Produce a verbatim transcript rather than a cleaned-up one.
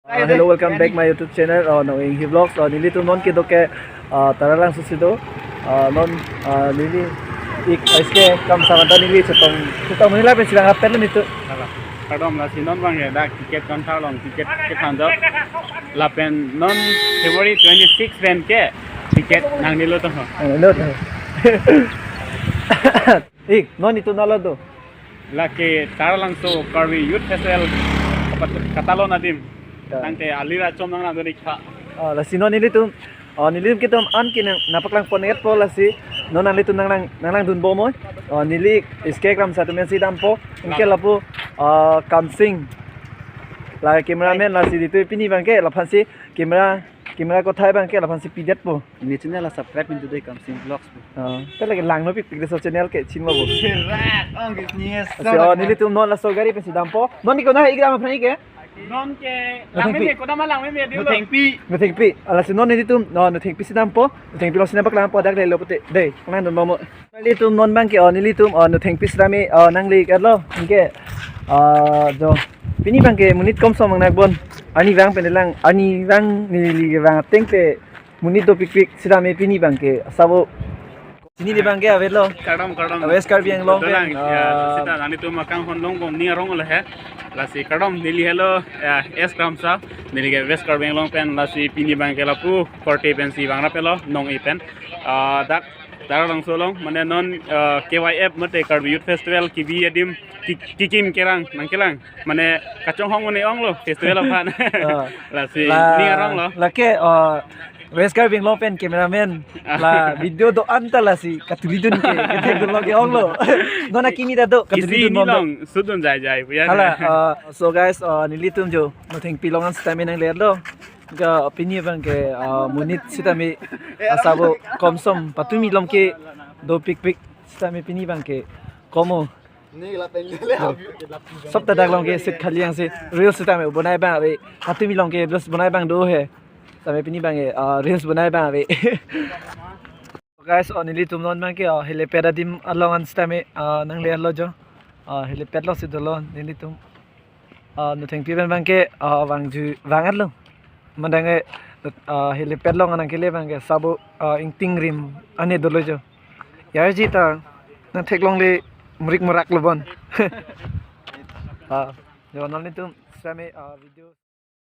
Uh, hello, welcome back my YouTube channel, uh, Nong Inghi Vlogs. Uh, nelitum non kedo ke, uh, Taralangso si do. Uh, non, uh, neli ik S K Kramsa manta neli chetong, chetong neli lapen si vang apel nelitum. Kardom, lasi non abang ya dak ticket counter along ticket kethan do. Lapen non February twenty-six pen ke ticket nangnelo to. Nangnelo to. Ik, non itum nalo do. Lake Taralangso Karbi Youth Festival kapat-, katalon adim. Ya. Tangte alira chom nang nang doni kha. Oh, lasi non nelitum, oh, nelitum kedo-an ke nang, nangpaklang pon-etpo lasi. Non nanglitum nang nang, nang nang dunbom oi. Oh, neli S K Kramsa atum si dampo. Anke lapu, oh, Kamsing. La cameraman lasi ditu pini abang ke laphan si camera, camera kothai abang ke laphan si pidetpo. Ne channel la subscribe into the Kamsing Vlogs. Ah, te lake langno pikpik laso channel ke chinlo bo. Rak, ong gis nies. Lasi, oh, nelitum non laso gari pen si dampo. Non ni konat ik dam aphrang ke? Non ke Nothengpi. Langmeme, kodam langmeme dilo. Nothengpi. Nothengpi. Ah, lasi non nelitum, no, Nothengpi si dampo. Nothengpi along si nangpaklangpo dak lelo pute. Dei, nang dunbom. Nelitum non abang ke, oh, nelitum, oh, Nothengpi si dam, oh, nangli-etlo. Anke, ah, jo. Pini abang ke monit komsom nang nakbon. Arnivang pen lang, arnivang neli vang ateng te monit dopikpik si dam pini abang ke asabo. Chinine abang ke avetlo. Kardom, kardom. West Karbi Anglong pen, lang, ya, ah, sita nanglitum akanghon longbom ning arong lo he. Lasi kardom neli helo, ya, S Kramsa. Neli ke West Karbi Anglong pen lasi pini abang ke lapu korte pen si vang rapetlo Nong-e pen. Ah, dak Taralangso along mane non, ah, K Y F mate Karbi Youth Festival kebi adim ki-, kikim kerang nangkelang. Mane kachonghong mane onglo festival aphan. Ah. Lasi la, ning arong lo. Lake, ah, West Karbi Anglong pen cameraman. La video do-an ta lasi katulidun ke, kethekdunlo ke onglo. Non akimi ta do, isi katulidun ni bom do. Long sudun jai jai pu ya. Hala, ah, so guys, ah, nelitum jo Nothengpi along an sitame nanglerlo. Ga pini abang ke, ah, monit sitame asabo komsom patumi lom ke dopikpik sitame pini abang ke komo. Sob ta dak along ke seat khali ang si reels sitame bonai abang ave. Patumi along ke reels bonai abang do he. Sitame pini abang ke, ah, reels bonai abang ave. Guys, oh, nelitum non abang ke, oh, helipad adim along an sitame, ah, nanglerlo jo. Ah, helipad along si dolo nelitum. Ah, Nothengpi pen abang ke, ah, vangju vang-etlo. Mandang ke, ah, helipad along nangkele abang ke asabo, ah, ingting rim ane dolo jo. Yarji ta nangtheklongle murik murak lo bon. Ah, jo non nelitum sitame, ah, video.